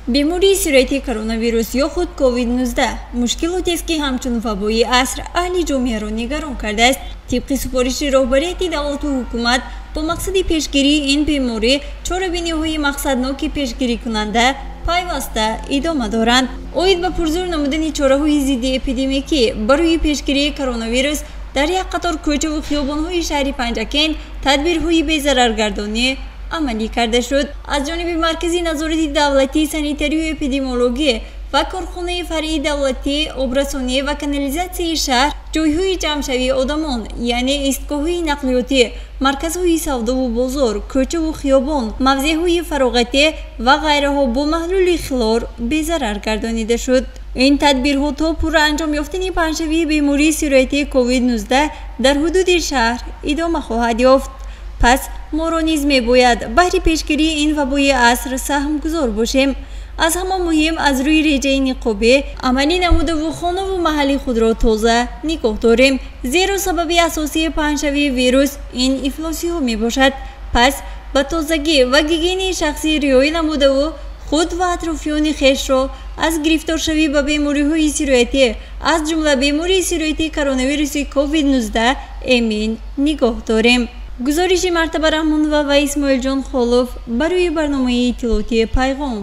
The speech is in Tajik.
Бемории сирояти коронавирус ё худ COVID-19 мушкилотест, ки ҳамчун вабои аср аҳли ҷомеаро нигарон кардааст. Тибқи супориши роҳбарияти давлату ҳукумат, бо мақсади пешгирии ин беморӣ чорабиниҳои мақсадноки пешгирикунанда пайваста идома доранд. Оид ба пурзӯр намудани чораҳои зидди эпидемикӣ барои пешгирии коронавирус дар як қатор кӯчаву хиёбонҳои шаҳри Панҷакент тадбирҳои безараргардонӣ амалӣ карда шуд. Аз ҷониби Маркази назорати давлатии санитарию эпидемиологӣ ва корхонаи фаръии давлатии обрасонӣ ва канализатсияи шаҳр ҷойҳои ҷамъшавии одамон, яъне истгоҳҳои нақлиётӣ, марказҳои савдову бозор, кӯчаву хиёбон, мавзеъҳои фароғатӣ ва ғайраҳо бо маҳлули хлор безарар гардонида шуд. Ин тадбирҳо то пурра анҷом ёфтани паҳншавии бемории сироятии COVID-19 дар ҳудуди шаҳр идома хоҳад ёфт. Пас моро низ мебояд баҳри пешгирии ин вабои аср саҳмгузор бошем. Аз ҳама муҳим, аз рӯи реҷаи ниқобӣ амалӣ намудаву хонаву маҳалли худро тоза нигоҳ дорем, зеро сабаби асосии паҳншавии вирус ин ифлосиҳо мебошад. Пас ба тозагӣ ва гигиенаи шахсӣ риоя намудаву худ ва атрофиёни хешро аз гирифторшавӣ ба бемориҳои сироятӣ, аз ҷумла бемории сироятии коронавируси COVID-19 эмин нигоҳ дорем. Гузориши Мартаба Раҳмонова ва Исмоилҷон Холов барои барномаи иттилоотии «Пайғом».